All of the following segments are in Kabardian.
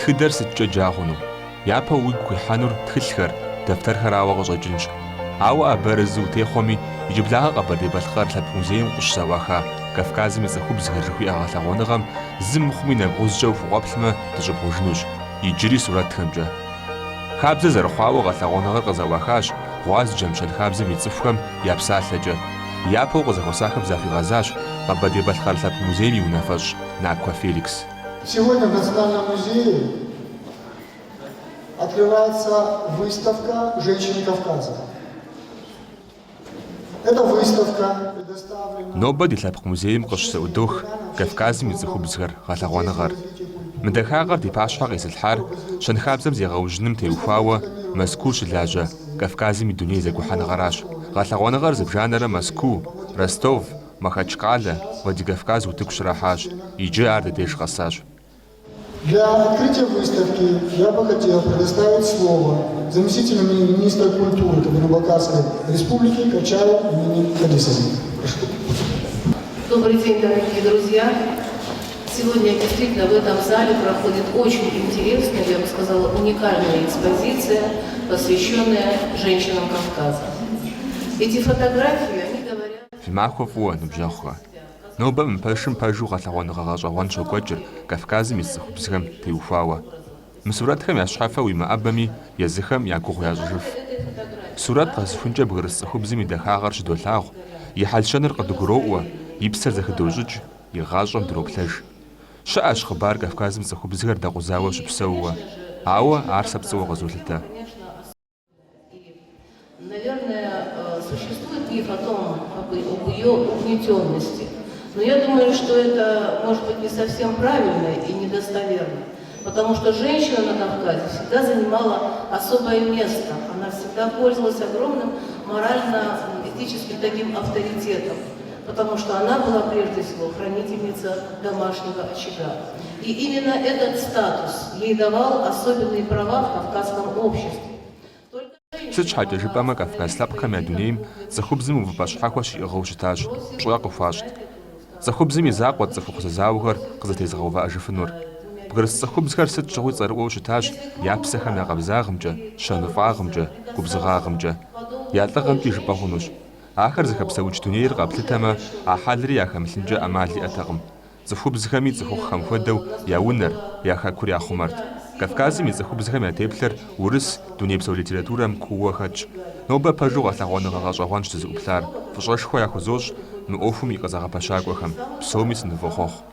Тхыдэр сыткӏэ джа хъуну? Япэу уигу къихьэнур тхылъхэр, дэфтэрхэрауэ къыщӏэкӏынщ. Ауэ абы арэзы утехъуэми, иджыблагъэ Къэбэрдей-Балъкъэр лъэпкъ музейм къыщызэӏуаха Кавказым и цӏыхубзхэр жыхуиӏэ гъэлъэгъуэныгъэм зы мыхъуми нэбгъузкӏэ ухукъуэплъмэ, дыщӏыбгъужынущ. Иджыри сурэтхэмкӏэ. Хабзэ зэрыхъуауэ гъэлъэгъуэныгъэр къызэӏуахащ гъуазджэм, щэнхабзэм и цӏыхухэм я псалъэкӏэ. Япэу къызэхуэсахэм захуигъэзащ Къэбэрдей-Балъкъэр лъэпкъ музейм и унафэщӏ Накуэ Феликс. Сегодня в Национальном музее открывается выставка «Женщины Кавказа». Эта выставка предоставлена... Нобэ ди лъэпкъ музейм къыщызэӏудох Кавказым и цӏыхубзхэр гъэлъэгъуэныгъэр. Мы дахагъэр ди пащхьэ къизылъхьар щэнхабзэм зегъэужьыным теухуауэ Мэзкуу щылажьэ Кавказым и дуней зэгухьэныгъэращ. Гъэлъэгъуэныгъэр зыбжанэрэ Мэзкуу, Ростов, Махачкалэ, Владикавказ утыку щрахьащ, иджы ар ди деж къэсащ. Для открытия выставки я бы хотел предоставить слово заместителю министра культуры Кабардино-Балкарской Республики Качаевой Амине Хадисовне. Прошу. Добрый день, дорогие друзья! Сегодня действительно в этом зале проходит очень интересная, я бы сказала, уникальная экспозиция, посвященная женщинам Кавказа. Эти фотографии, они говорят... Фи махуэ фӏыуэ, ныбжьэгъухэ! Нобэ мы пэшым пэжу гъэлъэгъуэныгъэ гъэщӏэгъуэн щокӏуэкӏыр Кавказым ис цӏыхубзхэм теухуауэ. Мы сурэтхэм я щхьэфэ уимыӏэбэми, езыхэм я гугъу ящӏыжыф. Сурэт къэсыхункӏэ бгырыс цӏыхубзым и дахагъэр щыдолъагъу, и хьэл-щэныр къыдгуроӏуэ, и псэр зэхыдощӏыкӏ, и гъащӏэм дроплъэж. Щыӏэщ хъыбар Кавказым цӏыхубзхэр дэкъузауэ щыпсэууэ, ауэ ар сэ пцӏыуэ къызолъытэ. Наверное, э, существует миф о том, об ее угнетенности. Но я думаю, что это может быть не совсем правильно и недостоверно. Потому что женщина на Кавказе всегда занимала особое место. Она всегда пользовалась огромным морально-этическим таким авторитетом. Потому что она была прежде всего хранительница домашнего очага. И именно этот статус ей давал особенные права в кавказском обществе. Сыт щхьэкӏэ жыпӏэмэ, кавказ лъэпкъхэм я дунейм цӏыхубзым увыпӏэ щхьэхуэ щиӏыгъыу щытащ, пщӏэ къыхуащӏт. Цӏыхубзым и закъуэт цӏыхухъу зэзауэхэр къызэтезыгъэувыӏэжыфынур. Бгырыс цӏыхубзхэр сыт щыгъуи цӏэрыӏуэу щытащ я псэхэм я къабзагъымкӏэ, щэныфӏагъымкӏэ, губзыгъагъымкӏэ. Я лӏыгъэмкӏи жыпӏэ хъунущ. Ахэр зыхэпсэукӏ дунейр къэплъытэмэ, а хьэлри яхэмылъынкӏэ ӏэмал иӏэтэкъым. Цӏыхубзхэми цӏыхухъухэм хуэдэу я унэр, я хэкур яхъумэрт. Кавказым и цӏыхубзхэм я теплъэр урыс, дунейпсо литературэм кууэ хэтщ. Нобэ пэжу гъэлъэгъуэныгъэ гъэщӏэгъуэнщ дызыӏуплъар. Фӏыщӏэшхуэ яхузощӏ мы ӏуэхум и къызэгъэпэщакӏуэхэм. Псоми сынывохъуэхъу.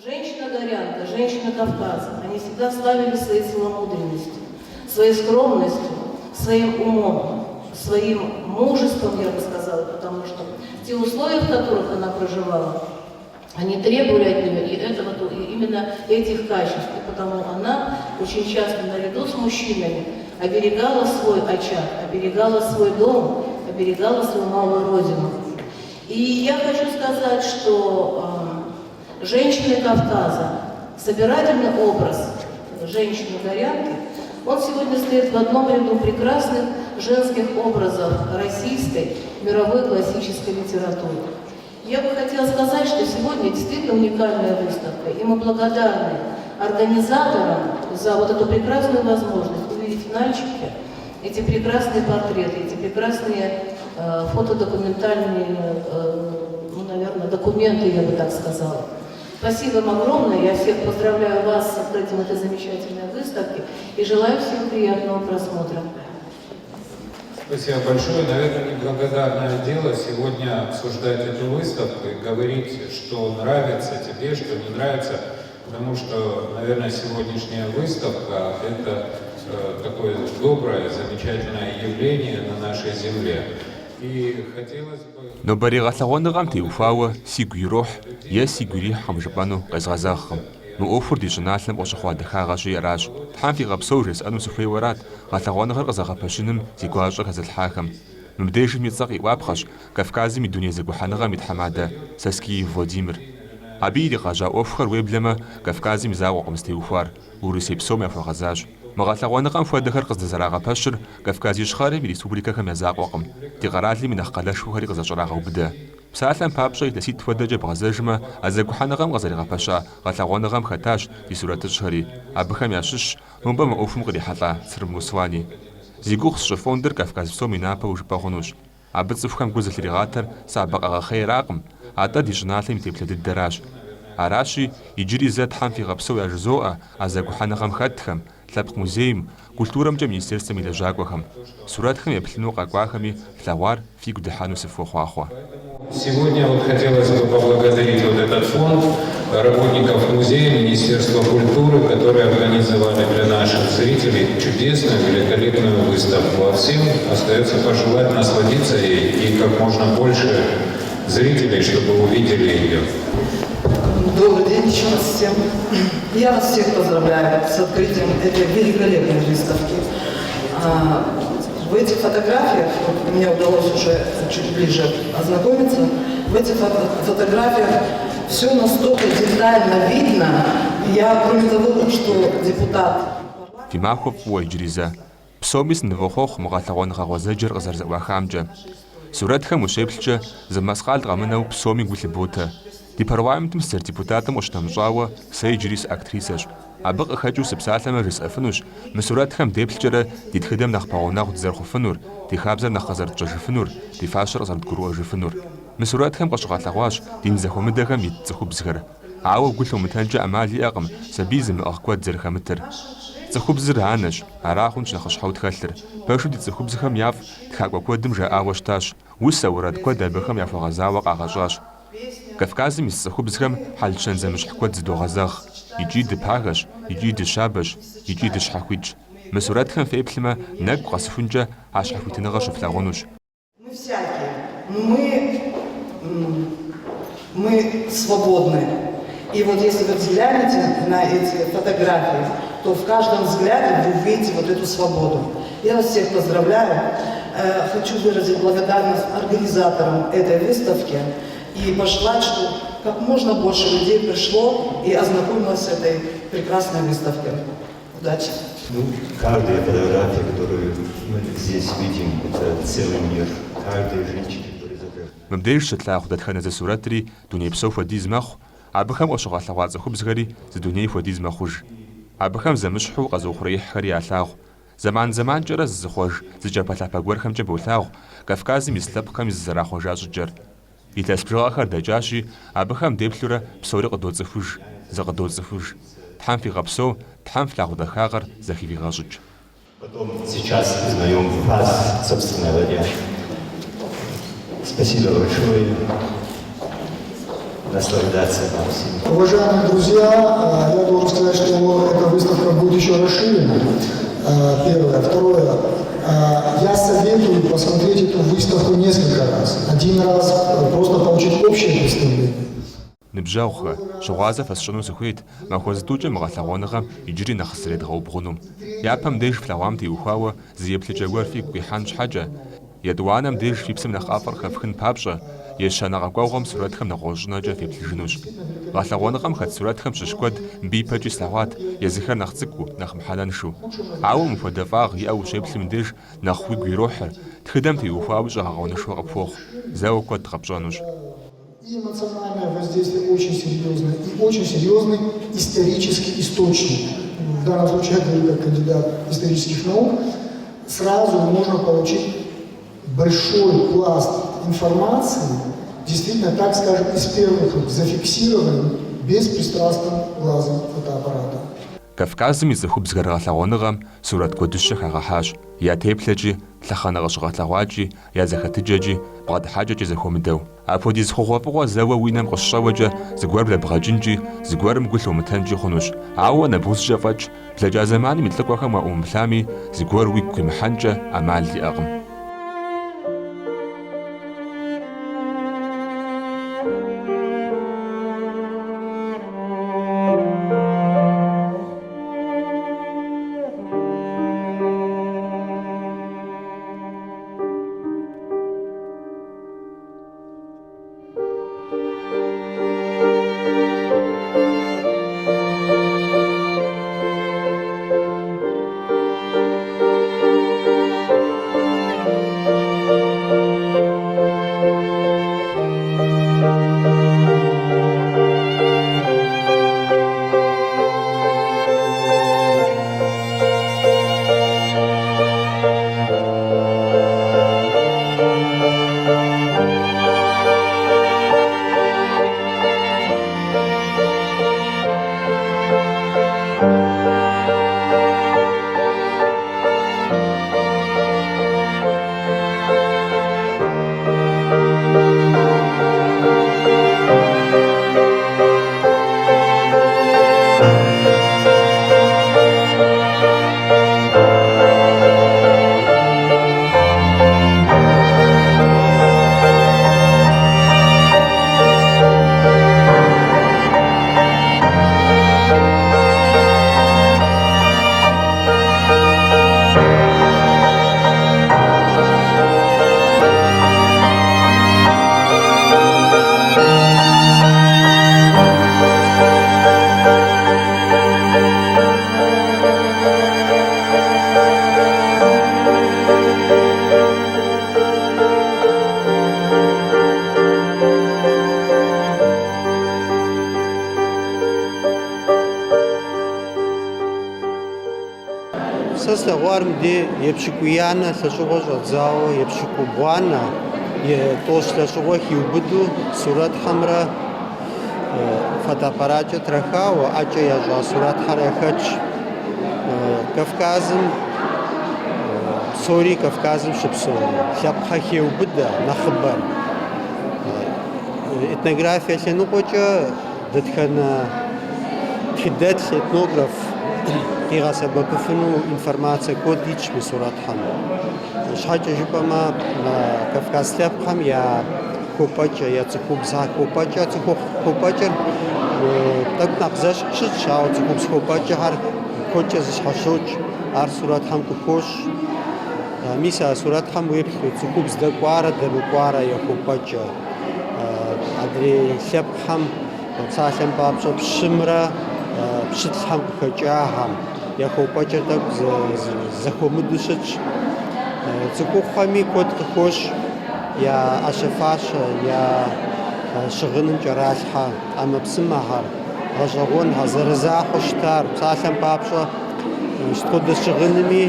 Женщина-горянка, женщина Кавказа, они всегда славились своей целомудренностью, своей скромностью, своим умом, своим мужеством, я бы сказала, потому что те условия, в которых она проживала, они требовали от нее и этого, и именно этих качеств. И потому она очень часто наряду с мужчинами оберегала свой очаг, оберегала свой дом, оберегала свою малую родину. И я хочу сказать, что э, женщины Кавказа, собирательный образ женщины-горянки, он сегодня стоит в одном ряду прекрасных женских образов российской мировой классической литературы. Я бы хотела сказать, что сегодня действительно уникальная выставка, и мы благодарны организаторам за вот эту прекрасную возможность увидеть в Нальчике эти прекрасные портреты, эти прекрасные э, фотодокументальные, э, ну, наверное, документы, я бы так сказала. Спасибо вам огромное. Я всех поздравляю вас с открытием этой замечательной выставки и желаю всем приятного просмотра. Спасибо большое. Наверное, неблагодарное дело сегодня обсуждать эту выставку и говорить, что нравится тебе, что не нравится, потому что, наверное, сегодняшняя выставка – это э, такое доброе, замечательное явление на нашей земле. И хотелось бы... Нобэрей гъэлъэгъуэныгъэм теухуауэ сигу ирохь е сигу ирихькъым жыпӏэну къезгъэзэгъкъым. Мы ӏуэхур ди щӏыналъэм къыщыхъуа дахагъэщи аращ. Тхьэм фигъэпсэу жесӏэну сыхуейуэ арат гъэлъэгъуэныгъэр къызэгъэпэщыным зи гуащӏэ хэзылъхьахэм. Мыбдежым и цӏэ къиӏуапхъэщ Кавказым и дуней зэгухьэныгъэм и тхьэмадэ Саскиев Владимир. Абы иригъэжьа ӏуэхухэр уеблэмэ Кавказым и закъуэкъым зытеухуар, Урысей псом яхуэгъэзащ. Мы гъэлъэгъуэныгъэм хуэдэхэр къыздызэрагъэпэщыр Кавказ Ищхъэрэм и республикэхэм я закъуэкъым, ди къэралым и нэхъ къалэшхуэхэри къызэщӏрагъэубыдэ. Псалъэм папщӏэ, илъэситӏ хуэдэкӏэ бгъэзэжмэ, а зэгухьэныгъэм къызэригъэпэща гъэлъэгъуэныгъэм хэтащ ди сурэтыщӏхэри. Абыхэм ящыщщ нобэ мы ӏуэхум кърихьэлӏа Црым Руслани. Зи гугъу сщӏы фондыр Кавказ псом и напэу жыпӏэ хъунущ. Абы цӏыхухэм гу зылъригъатэр сабэ къэгъэхъейракъым, атӏэ ди щӏыналъэм и теплъэ дыдэращ. Аращи, иджыри зэ Тхьэм фигъэпсэу яжызоӏэ а зэгухьэныгъэм хэтхэм, Лъэпкъ музейм, культурэмкӏэ министерствэм и лэжьакӏуэхэм. Сурэтхэм еплъыну къэкӏуахэми флъэгъуар фигу дыхьэну сыфхуохъуахъуэ. Сегодня вот хотелось бы поблагодарить вот этот фонд, работников музея, Министерства культуры, которые организовали для наших зрителей чудесную, великолепную выставку. А всем остается пожелать насладиться ей и как можно больше зрителей, чтобы увидели ее. Добрый день еще раз всем. Я вас всех поздравляю с открытием этой великолепной выставки. В этих фотографиях, вот мне удалось уже чуть ближе ознакомиться, в этих фотографиях все настолько детально видно. Я, кроме того, что депутат... Фи махуэ фӏыуэ иджыри зэ. Псоми сынывохъуэхъу мы гъэлъэгъуэныгъэ гъуэзэджэр къызэрызэӏуахамкӏэ. Сурэтхэм ущеплъкӏэ, зы мэскъал къэмынэу псоми гу лъыботэ. Ди парламентым сызэрыдепутатым къыщынэмыщӏауэ, сэ иджыри сыактрисэщ. Абы къыхэкӏыу сыпсалъэмэ жысӏэфынущ, мы сурэтхэм деплъкӏэрэ ди тхыдэм нэхъ пэгъунэгъу дызэрыхъуфынур, ди хабзэр нэхъ къызэрытщӏэжыфынур, ди фащэр къызэрыдгурыӏуэжыфынур. Мы сурэтхэм къыщыгъэлъэгъуащ дин зэхуэмыдэхэм ит цӏыхубзхэр. Ауэ гу лъумытэнкӏэ ӏэмал иӏэкъым сабий зымыӏыгъ куэд зэрыхэмытыр. Цӏыхубзыр анэщ, ара хъунщ нэхъыщхьэу тхэлъыр. Пэжу ди цӏыхубзхэм яфӏ тхакӏуэ куэдым жаӏауэ щытащ, усэ, уэрэд куэд абыхэм яхуэгъэзауэ къагъэщӏащ. Кавказым ис цӏыхубзхэм хьэл-щэн зэмыщхь куэд зыдогъэзэгъ. Икӏи дыпагэщ, икӏи дыщабэщ, икӏи дыщхьэхуитщ. Мы сурэтхэм феплъмэ, нэгу къэсыхункӏэ а щхьэхуитыныгъэр щыфлъагъунущ. Мы всякие, но мы свободны. И вот если вы взглянете на эти фотографии, то в каждом взгляде вы увидите вот эту свободу. Я вас всех поздравляю. Хочу выразить благодарность организаторам этой выставки и пожелать, чтобы как можно больше людей пришло и ознакомилось с этой прекрасной выставкой. Удачи! Ну, каждая фотография, которую мы здесь видим, это целый мир. Каждая женщина, которая изображена. Мыбдеж щытлъагъу дэтхэнэ зы сурэтри дуней псо хуэдиз мэхъу, абыхэм къыщыгъэлъэгъуа цӏыхубзхэри зы дуней хуэдиз мэхъуж. Абыхэм зэмыщхьу къэзыухъуреихьхэри ялъагъу. Зэман-зэманкӏэрэ зызыхъуэж зы кӏапэлъапэ гуэрхэмкӏэ болъагъу Кавказым ис лъэпкъхэм зызэрахъуэжа щӏыкӏэр. Илъэс бжыгъэхэр дэкӏащи, абыхэм деплъурэ псори къыдоцӏыхуж, зыкъыдоцӏыхуж. Тхьэм фигъэпсэу, Тхьэм флъагъу дахагъэр зэхывигъэщӏыкӏ. Потом сейчас узнаем вас, собственно говоря. Спасибо большое. Наслаждаться вам всем. Уважаемые друзья, я должен сказать, что эта выставка будет еще расширена. Первое. Второе. Я советую посмотреть эту выставку несколько раз. Один раз просто получить общее представление. Ныбжьэгъухэ, щыгъуазэ фэсщӏыну сыхуейт, махуэ зытӏукӏэ мы гъэлъэгъуэныгъэм иджыри нэхъ зредгъэубгъуну. Япэм деж флъэгъуам теухуауэ зы еплъыкӏэ гуэр фигу къихьэн щхьэкӏэ, етӏуанэм деж фи псэм нэхъ ӏэфӏыр хэфхын папщӏэ, ещанэ къэкӏуэгъуэм сурэтхэм нэгъуэщӏынэкӏэ феплъыжынущ. Гъэлъэгъуэныгъэм хэт сурэтхэм щыщ куэд мыбы ипэкӏи слъэгъуат, езыхэр нэхъ цӏыкӏуу, нэхъ мыхьэнэншэу. Ауэ мыпхуэдэ фӏагъ иӏэу ущеплъым деж нэхъ уигу ирохьыр, тхыдэм теухуауи щӏэгъэкъуэнышхуэ къыпхуохъу, зэуэ куэд къэпщӏэнущ. И эмоциональное воздействие очень серьезное, и очень серьезный исторический источник. В данном случае я говорю как кандидат исторических наук. Сразу можно получить большой пласт информации, действительно, так скажем, из первых рук, зафиксированный беспристрастным глазом фотоаппарата. Кавказым и цӏыхубзхэр гъэлъэгъуэныгъэм сурэт куэдыщэ хагъэхьащ, я теплъэкӏи, лъэхъэнэ къыщыгъэлъэгъуакӏи, я зэхэтыкӏэкӏи, бгъэдыхьэкӏэкӏи зэхуэмыдэу. Апхуэдиз хъугъуэфӏыгъуэ зэуэ уи нэм къыщыщӏэуэкӏэ зыгуэр блэбгъэкӏынкӏи, зыгуэрым гу лъумытэнкӏи хъунущ. Ауэ нэбгъузкӏэ фӏэкӏ, блэкӏа зэманым и лӏыкӏуэхэм уаӏумыплъами, зыгуэр уигу къимыхьэнкӏэ ӏэмал иӏэкъым. Къэдгъэлъэгъуар мыдей епщыкӏуиянэ лӏэщӏыгъуэ щӏэдзауэ епщыкӏубгъуанэ, 90 лӏэщӏыгъуэ хиубыдэу сурэтхэмрэ фотоаппараткӏэ трахауэ, ӏэкӏэ ящӏа сурэтхэр яхэтщ. Кавказым псори Кавказым щыпсэу лъэпкъхэр хеубыдэ нэхъыбэр. Этнографие лъэныкъуэкӏэ дэтхэнэ тхыдэтх, этнограф къигъэсэбэпыфыну информацие куэд итщ мы сурэтхэм. Щхьэкӏэ жыпӏэмэ, кавказ лъэпкъхэм я хуэпэкӏэ, я цӏыхубзхэр хуэпэкӏэ, цӏыхухъу хуэпэкӏэр тӏэкӏу нэхъ зэщхь щытщ, ауэ цӏыхубз хуэпэкӏэхэр куэдкӏэ зыщхьэщокӏ, ар сурэтхэм къыхощ. Мис а сурэтхэм уеплъу, цӏыхубз дэкӏуарэ дэмыкӏуарэ я хуэпэкӏэ. Адрей лъэпкъхэм, псалъэм папщӏэ, пщымрэ пщылӏхэм къыхэкӏахэм я хуэпэкӏэр тӏэкӏу зэхуэмыдэу щытщ. Цӏыхухъухэми куэд къыхощ я ӏэщэ-фащэ, я щыгъыным кӏэралъхьэ ӏэмэпсымэхэр, гъэщӏэгъуэнхэр, зэрызахьэу щытар, псалъэм папщӏэ, сыт хуэдэ щыгъынми,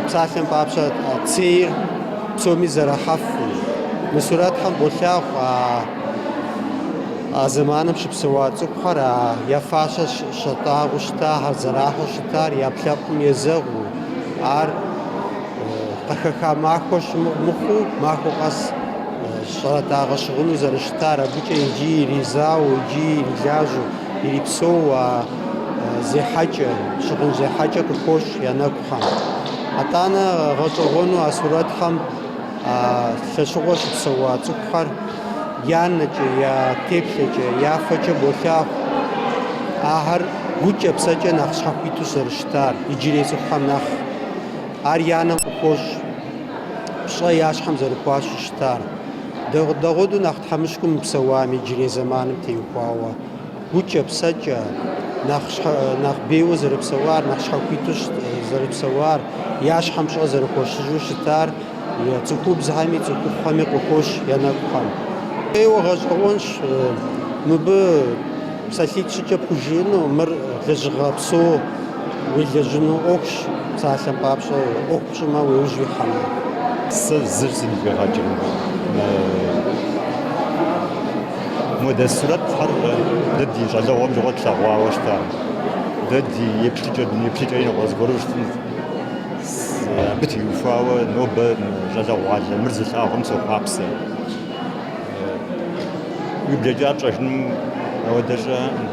псалъэм папщӏэ, цейр псоми зэрахьэфу. Мы сурэтхэм болъагъу а зэманым щыпсэуа цӏыхухэр а я фащэ щатӏагъэу щытахэр, зэрахьэу щытар я ӏэпкълъэпкъым езэгъыу, ар къыхэха махуэ мыхъуу, махуэ къэс щратӏагъэ щыгъыну зэрыщытар, абыкӏэ иджы иризауэу, иджы ирилажьэу, ирипсэу а зехьэкӏэ, щыгъын зехьэкӏэ къыхощ я нэгухэм. Атӏанэ гъэщӏэгъуэну а сурэтхэм а лӏэщӏыгъуэ щыпсэуа цӏыхухэр я нэкӏэ, я теплъэкӏэ, я фэкӏэ болъагъу ахэр гукӏэ, псэкӏэ нэхъ щхьэхуиту зэрыщытар, иджырей цӏыхухэм нэхъ. Ар я нэм къыхощ, пщӏэ я щхьэм зэрыхуащӏу щытар. Дэгъуэду нэхъ тхьэмыщкӏэу мыпсэуами иджырей зэманым теухуауэ. Гукӏэ, псэкӏэ нэхъ бейуэ зэрыпсэуар, нэхъ щхьэхуиту зэрыпсэуар, я щхьэм пщӏэ зэрыхуащӏыжу щытар цӏыхубзхэми цӏыхухъухэми къыхощ я нэкӏухэм. ӏейуэ гъэщӏэгъуэнщ мыбы псалъитӏ-щыкӏэ пхужыӏэну, мыр лэжьыгъэ псо уелэжьыну ӏуэхущ, псалъэм папщӏэ, ӏуэху пщӏымэ, уи ужь уихьэмэ. Сэ зыр сигу къигъэкӏыр модэ сурэтхэр дэ ди щӏалэгъуэм щыгъуэ тлъэгъуауэ щыта. Дэ ди еплъыкӏэ, дуней еплъыкӏэри нэгъуэщӏ зыгуэру щытын. Абы теухуауэ нобэ щӏалэгъуалэ мыр зылъагъум сохъуапсэ. Уи блэкӏар пщӏэжыным ауэдэ щыӏэкъым.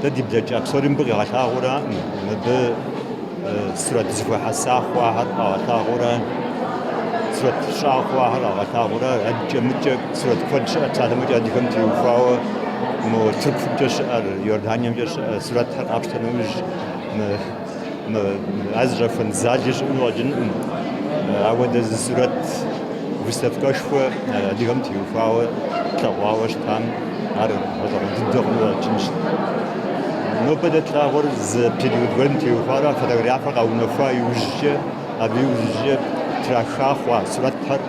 Дэ ди блэкӏа псори мыбы къигъэлъагъуэраӏым. Мыбы сурэт зэхуэхьэса хъуахэр къагъэлъагъуэра, сурэт щӏа хъуахэр къагъэлъагъуэра, адэкӏэ-мыдэкӏэ сурэт куэд щыӏэ, псалъэмкӏэ адыгэм теухуауэ мо Тыркумкӏэ щыӏэр, Иорданиемкӏэ щыӏэ сурэтхэр къапщтэ нэужь, мы ар зыщӏэхуэн зали щыӏэну къыщӏэкӏынкъым. Ауэдэ зы сурэт выставкэшхуэ адыгэм теухуауэ тлъэгъуауэ щытам, ар гъэщӏэгъуэн дыдэ хъуну къыщӏэкӏынщ. Нобэ дэ тлъагъур зы период гуэрым теухуауэ фотографэр къэунэхуа иужькӏэ, абы иужькӏэ траха хъуа сурэтхэр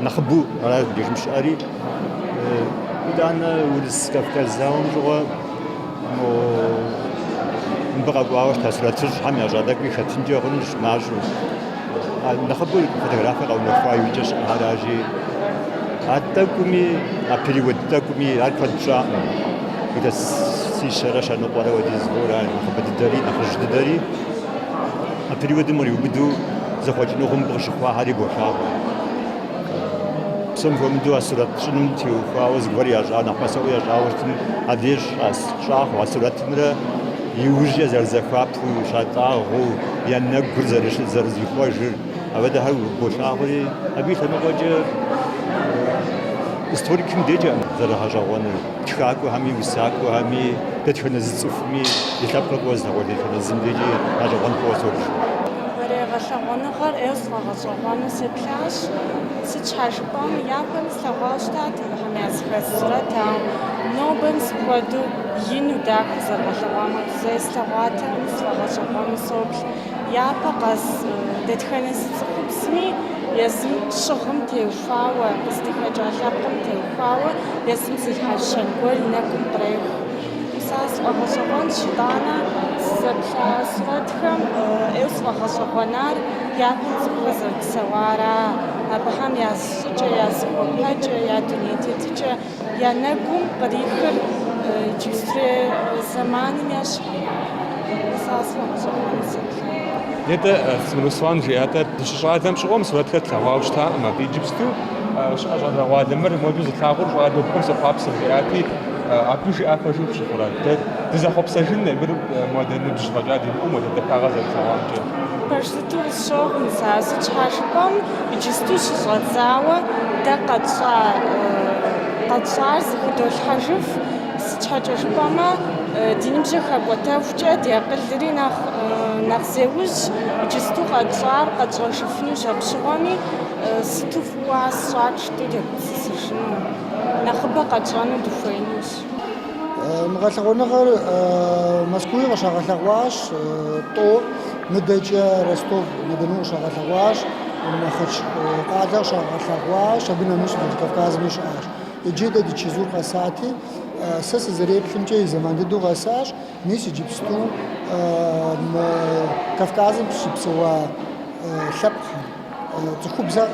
нэхъыбэу ара мыбдежым щыӏэри. Итӏанэ Урыс-Кавказ зауэм щыгъуэ мо мыбы къэкӏуауэ щыта сурэтыщӏхэм ящӏа тӏэкӏуи хэтынкӏэ хъунущ мащӏэу. Нэхъыбэу фотографие къэунэхуа иужькӏэ щыӏаращи, а тӏэкӏуми, а период тӏэкӏуми ар куэд щӏакъым. Илъэсищэрэ щэныкъуэрэ хуэдиз хъуура нэхъыбэ дыдэри, нэхъыжь дыдэри. А периодым къриубыдэу зэхъуэкӏыныгъэу мыбы къыщыхъуахэри болъагъу. Псом хуэмыдэу а сурэт щӏыным теухуауэ зыгуэр ящӏа, нэхъ пасэӏуэу ящӏауэ щытым, абдеж щӏа хъуа сурэтымрэ иужькӏэ зэрызэхуапэу, щатӏагъэу, я нэгур зэрызихъуэжыр, апхуэдэхэр болъагъури, абы и лъэныкъуэкӏэ историкым дежкӏэ зэрыгъэщӏэгъуэныр, тхакӏуэхэми, усакӏуэхэми, дэтхэнэ зы цӏыхуми и лъэпкъыр фӏыуэ зылъагъуж дэтхэнэ зым дежкӏи гъэщӏэгъуэн хъууэ собж. Нобэрей гъэлъэгъуэныгъэр ӏейуэ сфӏэгъэщӏэгъуэну сеплъащ. Сыт щхьа жыпӏэм, япэми слъэгъуауэ щытат абыхэм языхэз сурэт, ауэ нобэ мис мыпхуэдэу ину дахэу зэрыгъэлъэгъуам хуэдэу зэи слъэгъуатэкъым, сфӏэгъэщӏэгъуэну соплъ. Япэ къэс дэтхэнэ зы цӏыхубзми езым щыгъым теухуауэ, къыздыхэкӏа лъэпкъым теухуауэ езым зы хьэл-щэн гуэр и нэгум кърех. Мис Сэ сфӏэгъэщӏэгъуэнщ итӏанэ сызэплъа сурэтхэм ӏейуэ сфӏэгъэщӏэгъуэнар япэм цӏыхухэр зэрыпсэуара, абыхэм я зыщӏыкӏэ, я зыхуэпэкӏэ, я дуней тетыкӏэ, я нэгум кърихыр иджыпстурей зэманым ещхькъым. Сэ сфӏэгъэщӏэгъуэну сеплъа. Нетӏэ Руслан жиӏатэ, дыщыщӏалэм щыгъуэм сурэтхэр тлъэгъуауэ щытакъым. Абы иджыпсту щыӏэ щӏалэгъуалэ мыр модыу зылъагъур щӏалэу абыхэм сохъуапсэ жиӏати, абы жиӏа пэжу пщыхъурэ? Дэ дызэхъуэпсэжын мыр модэ ныбжь фӏэкӏа димыӏэу модэ дахагъэ зэрытлъэгъуамкӏэ. Пэж дыдэу къысщохъу, мис ар сыт щхьа жыпӏэм, иджысту щыщӏэдзауэ дэ къэтщӏа къэтщӏар зыхыдолъхьэжыф, сыт щхьэкӏэ жыпӏэмэ, ди ныбжьыр хэкӏуэтэхукӏэ ди акъылри нэхъ нэхъ зеужь, иджысту къэтщӏар къэтщӏэжыфынущ апщыгъуэми, сыту фӏыуэ ар сщӏат жытӏэу дегупсысыжыну, нэхъыбэ къэтщӏэну дыхуеинущ. Мы гъэлъэгъуэныгъэр Мэзкууи къыщагъэлъэгъуащ, тӏо, мыдэкӏэ Ростов-на-Дону къыщагъэлъэгъуащ, Мэхъэч къалэ къыщагъэлъэгъуащ, абы нэмыщӏ Владикавказми щыӏащ. Иджы дэ ди чэзур къэсати, сэ сызэреплъымкӏэ и зэман дыдэу къэсащ, мис иджыпсту мы Кавказым щыпсэуа лъэпкъхэм. Цӏыхубзхэр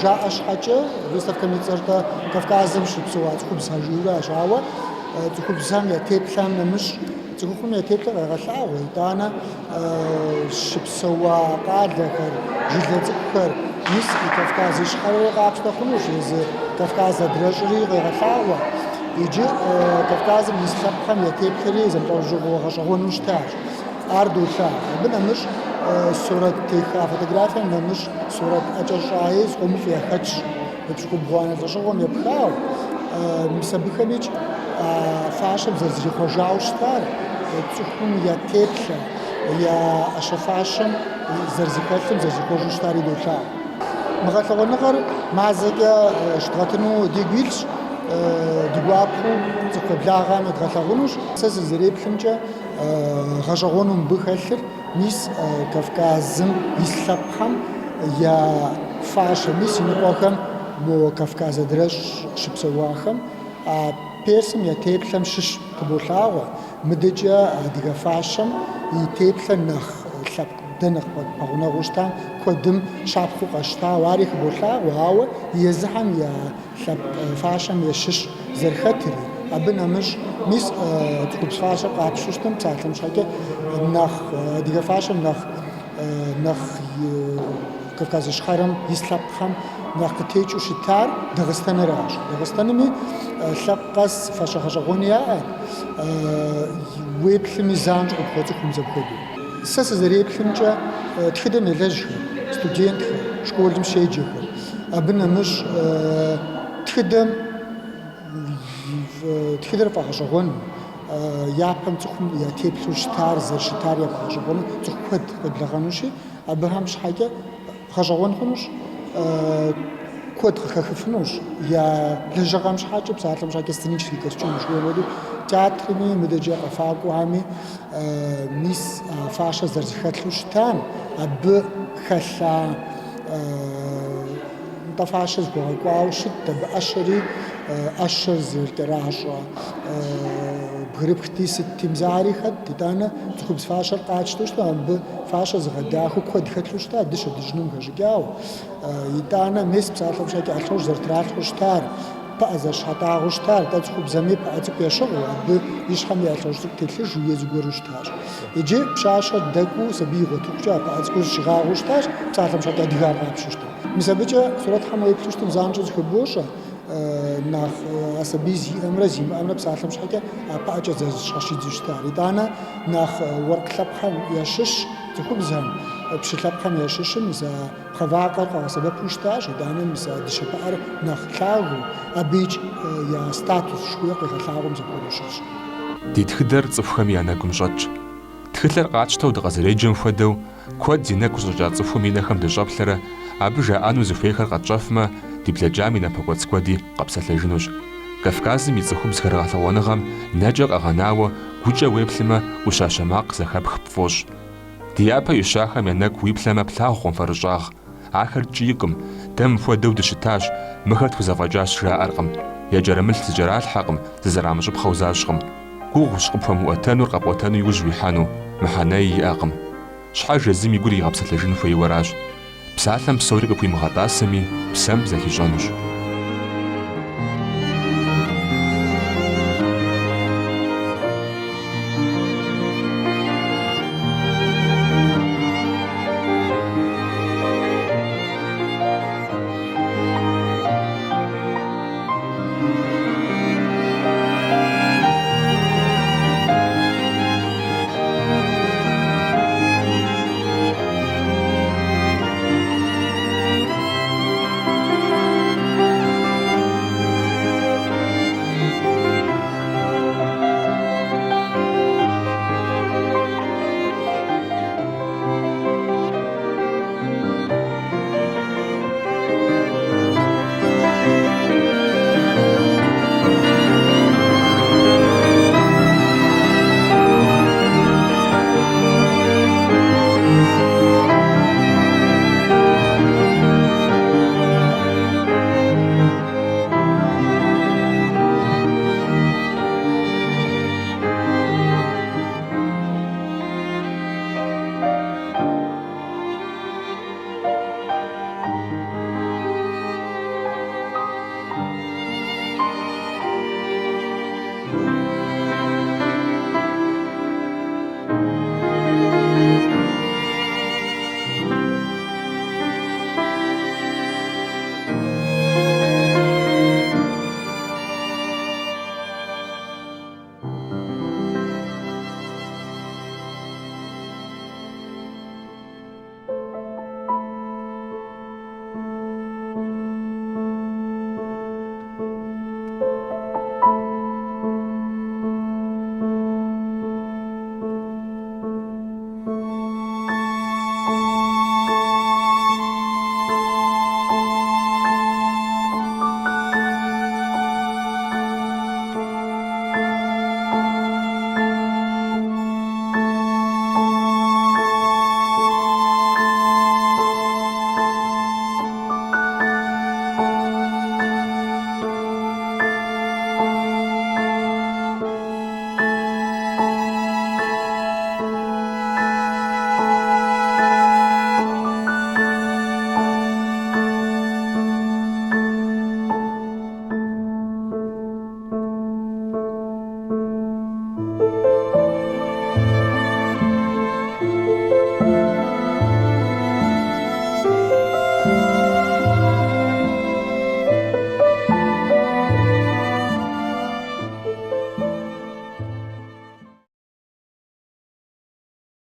жаӏэ щхьэкӏэ, выставкэм и цӏэр-тӏэ Кавказым щыпсэуа цӏыхубзхэр жиӏэуращ, ауэ цӏыхубзхэм я теплъэм нэмыщӏ цӏыхухъум я теплъэр къегъэлъагъуэ, итӏанэ щыпсэуа къалэхэр, жылэ цӏыкӏухэр, мис и Кавказ Ищхъэрэри къапщтэ хъунущ, езы Кавказ адрыщӏри къегъэлъагъуэ. Иджы Кавказым ис лъэпкъхэм я теплъэри зэмылӏэужьыгъуэ гъэщӏэгъуэну щытащ. Ар долъагъу. Абы нэмыщӏ сурэт теха фотографием нэмыщӏ сурэт ӏэкӏэ щӏаи зыкъомыфӏ яхэтщ епщыкӏубгъуанэ лӏэщӏыгъуэм епхауэ. Мис абыхэмикӏ а фащэм зэрызрихъуэжауэ щытар, цӏыхум я теплъэ, я ӏэщэ-фащэм зэрызэхэлъым зэрызихъуэжу щытари долъагъу. Мы гъэлъэгъуэныгъэр мазэкӏэ щыдгъэтыну дигу илъщ, ди гуапэу цӏыху къеблагъэм едгъэлъэгъунущ. Сэ сызэреплъымкӏэ, Гъэщӏэгъуэну мыбы хэлъыр мис Кавказым ис лъэпкъхэм я фащэ, мис иныкъуэхэм мо Кавказ адрыщӏ щыпсэуахэм а персым я теплъэм щыщ хыболъагъуэ, мыдэкӏэ адыгэ фащэм и теплъэр нэхъ лъэпкъ дэ нэхъ пэгъунэгъуу щытам куэдым щапхъэу къащтауэ ари хыболъагъуэ, ауэ езыхэм я лъэпкъ фащэм ящыщ зэрыхэтри, абы нэмыщӏ, мис цӏыхубз фащэр къапщтэу щытым, псалъэм щхьэкӏэ, нэхъ адыгэ фащэм нэхъ нэхъ Кавказ Ищхъэрэм ис лъэпкъхэм нэхъ къытекӏыу щытар Дагъыстэныращ. Дагъыстэнми лъэпкъ къэс фащэ гъэщӏэгъуэн яӏэт, уеплъми занщӏэу къыпхуэцӏыхум мис апхуэдэу. Сэ сызэреплъымкӏэ, тхыдэм елэжьхэр, студентхэр, школым щеджэхэр, Абы нэмыщӏ тхыдэм тхыдэр фӏэгъэщӏэгъуэну, япэм цӏыхум я теплъэу щытар зэрыщытар яфӏэгъэщӏэгъуэну цӏыху куэд къеблэгъэнущи, абыхэм щхьэкӏэ гъэщӏэгъуэн хъунущ, куэд къыхэхыфынущ я лэжьыгъэм щхьэкӏэ, псалъэм щхьэкӏэ сценический костюм жыхуиӏэм хуэдэу, театрми, мыдэкӏэ къэфакӏуэхэми мис а фащэр зэрызэхэлъу щытам, абы хэлъа Нтӏэ фащэр зыхуэгъэкӏуауэ щытт, абы ӏэщэри, ӏэщэр зэрыкӏэращӏэ бгырыпхти сытти мис ари хэтт. Итӏанэ цӏыхубз фащэр къатщтэу щыта, абы фащэр зыгъэдахэу куэд хэлъу щыта, дыщэ дыжьыным хэщӏыкӏауэ. Итӏанэ мес псалъэм щхьэкӏэ ӏэлъэщӏ зэрытралъхьэу щытар, пыӏэ зэрыщхьэтӏагъэу щытар, нтӏэ цӏыхубзэми пыӏэ цӏыкӏу ящыгъыу, абы и щхьэми ӏэлъэщӏ цӏыкӏу телъыжу е зыгуэру щытащ. Иджы пщащэр дэкӏуэу сабий игъуэтыхукӏэ а пыӏэ цӏыкӏур зыщигъагъэу щытащ, псалъэм щхьэкӏэ адыгэр къапщтэу щытым. Мис абыкӏэ сурэтхэм уеплъу щытым занщӏэу зыхыбощӏэ, нэхъ а сабий зиӏэмрэ зимыӏэмрэ псалъэм щхьэкӏэ а пыӏэкӏэ зэрызыщхьэщидзу щытар. Итӏанэ нэхъ уэркъ лъэпкъхэм ящыщ цӏыхубзхэм, пщы лъэпкъхэм ящыщым мис а пхъэ вакъэр къагъэсэбэпу щытащ, итӏанэ мис а дыщэ пыӏэр нэхъ лъагэу, абыикӏ я статус жыхуиӏэр къигъэлъагъуэу мис апхуэдэу щытщ. Ди тхыдэр цӏыхухэми я нэгум щӏэтщ. Тхылъыр къатщтэу дыкъызэреджэм хуэдэу, куэд зи нэгу щӏэкӏа цӏыхум и нэхэм дыщӏэплъэрэ, абы жаӏэну зыхуейхэр къэтщӏэфмэ, ди блэкӏам и напэкӏуэцӏ куэди къэпсэлъэжынущ. Кавказым и цӏыхубзхэр гъэлъэгъуэныгъэм нэкӏэ къэгъэнауэ, гукӏэ уеплъмэ, ӏущащэ макъ зэхэпх пфӏощӏ. Ди япэ ищахэм я нэгу уиплъэмэ плъагъукъым фэрыщӏагъ. Ахэр ткӏийкъым, дэ мыпхуэдэу дыщытащ, мыхэр тхузэфӏэкӏащ жаӏэркъым. Якӏэрымылъ зыкӏэралъхьэкъым, зызэрамыщӏыпхъэу защӏкъым. Гугъущ къыпхуэмыӏуэтэнур къэпӏуэтэну иужь уихьэну, мыхьэнэи иӏэкъым. Щхьэж езым и гур игъэпсэлъэжын хуейуэращ. Псалъэм псори къыпхуимыгъэтӏасэми, псэм зэхищӏэнущ.